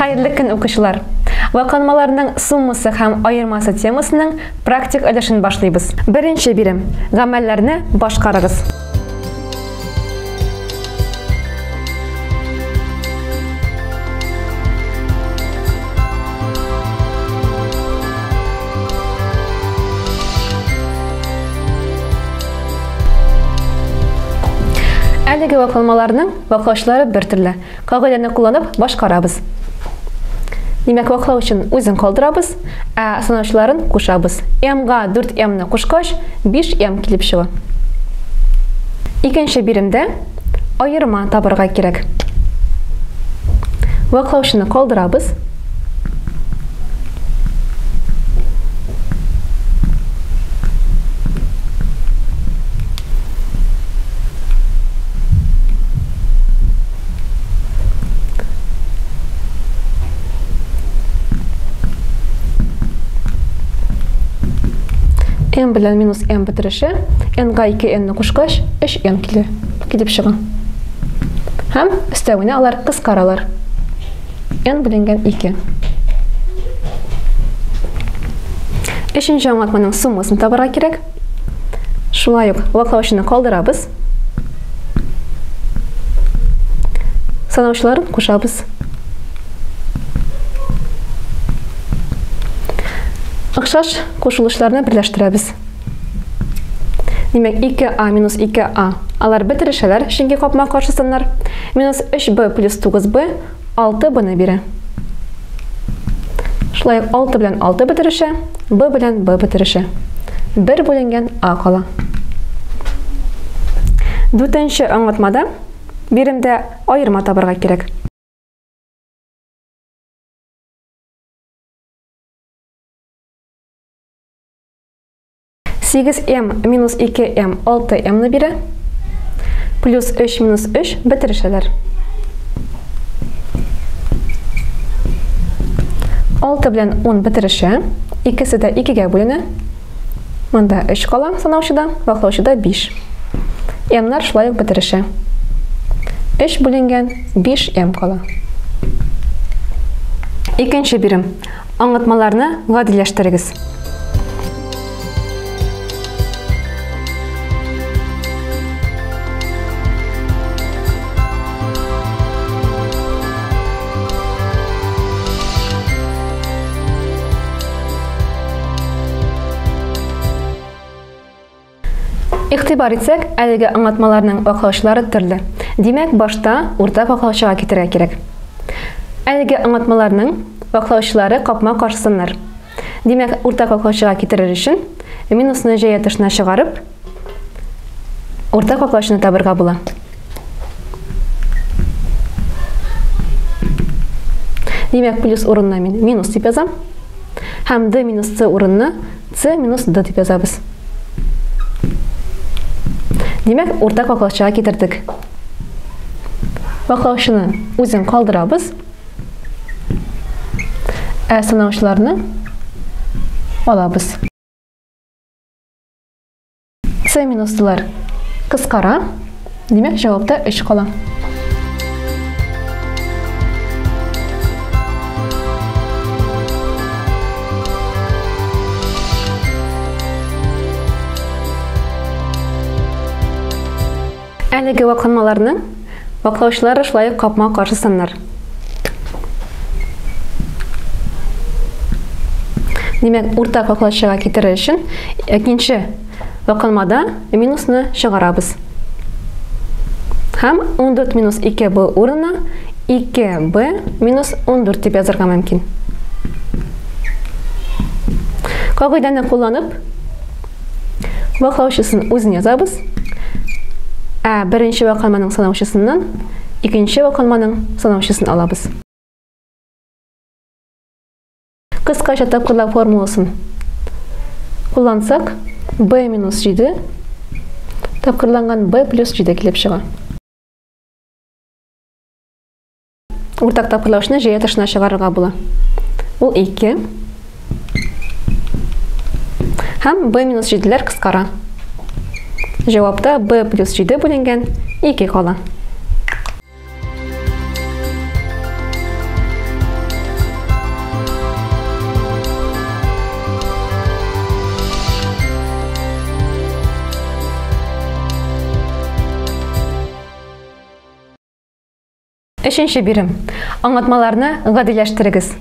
Хәерле көн, укучылар! Вакланмаларның суммасы һәм аермасы темасының практик өлешен башлыйбыз. Беренче бирем. Гамәлләрне башкарыгыз. Әлеге вакланмаларның ваклаучылары бер төрле. Кагыйдәне кулланып башкарабыз. Димәк, ваклау өчен үзен калдырабыз, ә санаучыларын кушабыз. М-га 4М-ны кушкач, 5М килеп чыга. Икенче биремдә аерма табарга кирәк. Ваклаучыны калдырабыз. М белән минус М бетереше, N-га 2N-не кушкач, 3М килә, килеп чыга. Һәм өстәвенә алар кыскаралар. N бүленгән 2. Өченче аңлатманың суммасын табарга кирәк. Шулай ук ваклаучыны калдырабыз. Санаучыларын кушабыз. Охшаш кушылышларны берләштерәбез. Димәк, 2а минус 2а. Алар бетерешәләр, чөнки капма-каршы саннар. Минус 3b плюс 9b 6b-ны бирә. Шулай ук 6 белән 6 бетерешә, b белән b бетерешә. 1 бүленгән а кала. Дүртенче аңлатмада биремдә аерма табарга кирәк. 8М минус 2М 6М-ны бирә. Плюс 3 минус 3 бетерешәләр. 6 белән 10 бетерешә. Икесе дә 2-гә бүленә. Монда 3 кала санаучыда, ваклаучыда 5. М-нар шулай ук бетерешә. 3 бүленгән 5М кала. Икенче бирем. Аңлатмаларны гадиләштерегез. Игътибар итсәк, әлеге аңлатмаларның ваклаучылары төрле. Димәк, башта уртак ваклаучыга китерергә кирәк. Әлеге аңлатмаларның ваклаучылары капма-каршы саннар. Димәк, уртак ваклаучыга китерер өчен минусны җәя тышына чыгарып, уртак ваклаучыны табырга була. Димәк, плюс урынына мин минус дип язам. Һәм d минус c урынына c минус d дип язабыз. Димәк, уртак ваклаучыга китердек. Ваклаучыны үзен калдырабыз. Ә санаучыларны алабыз. С минуслар кыскара. Димәк, җавапта 3 кала. Әлеге вакланмаларның ваклаучылары шулай ук капма-каршы саннар. Димәк, уртак ваклаучыга китерер өчен икенче вакланмада минусны чыгарабыз. Һәм 14 минус 2b урынына 2b минус 14 дип язарга мөмкин. Кагыйдәне кулланып, Ваклаучысын үзен язабыз. Ә беренче вакланманың санаучысыннан икенче вакланманың санаучысын алабыз. Кыскача тапкырлау формуласын куллансак, b минус 7 тапкырланган b плюс 7 килеп чыга. Уртак тапкырлаучыны җәя тышына чыгарырга була. Ул 2. Һәм b минус 7-ләр кыскара. Җавапта b плюс 7 бүленгән 2 кала. Өченче бирем. Аңлатмаларны гадиләштерегез.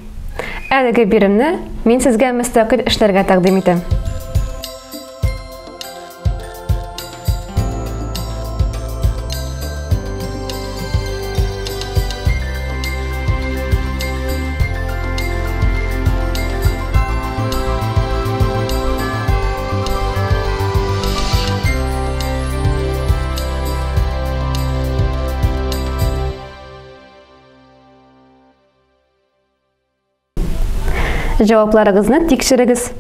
Әлеге биремне мин сезгә мөстәкыйль эшләргә тәкъдим итәм. Җавапларыгызны тикшерегез.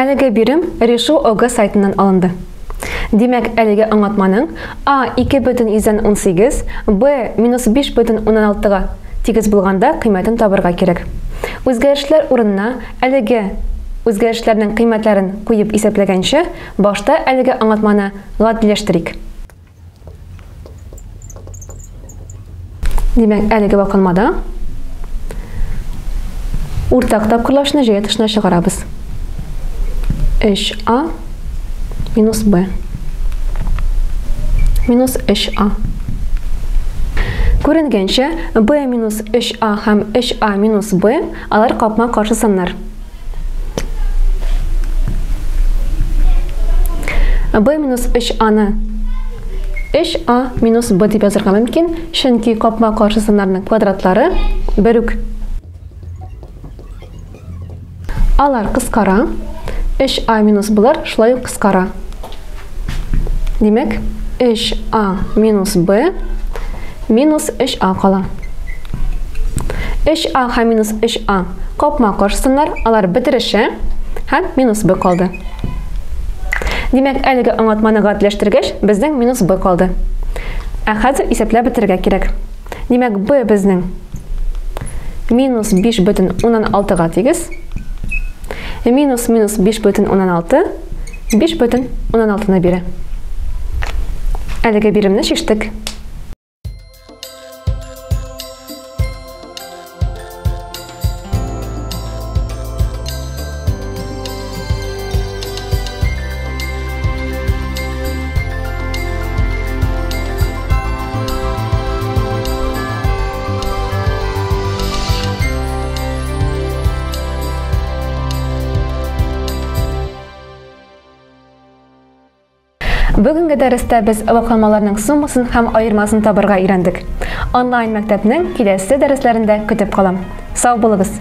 Әлеге бирем Решу ОГ сайтыннан алынды. Димәк, әлеге аңлатманың А 2,18, Б минус 5,16-га тигез булганда кыйммәтен табырга кирәк. Үзгәрешләр урынына әлеге үзгәрешләрнең кыйммәтләрен куеп исәпләгәнче, башта әлеге аңлатманы гадиләштерик. Димәк, әлеге вакланмада уртак тапкырлашны җәя тышына чыгарабыз. 3а минус b минус 3а. Күренгәнчә, b минус 3а һәм 3а минус b алар капма-каршы саннар. B минус 3а-ны 3а минус b дип язырга мөмкин, чөнки капма-каршы саннарның квадратлары бер үк. Алар кыскара, 3а минус b-лар шулай ук кыскара. Димәк, 3а минус b минус 3а кала. 3а һәм минус 3а капма-каршы саннар, алар бетерешә һәм минус b калды. Димәк, әлеге аңлатманы гадиләштергәч, безнең минус b калды. Ә хәзер исәпләп бетерергә кирәк. Димәк, b безнең минус 5,6-га тигез. Минус минус 5,6 5,6-ны бирә. Әлеге биремне чиштек. Бүгенге дәрестә без вакламаларның суммасын һәм аермасын табырга өйрәндек. Онлайн мәктәпнең киләсе дәресләрендә көтеп калам. Сау булыгыз!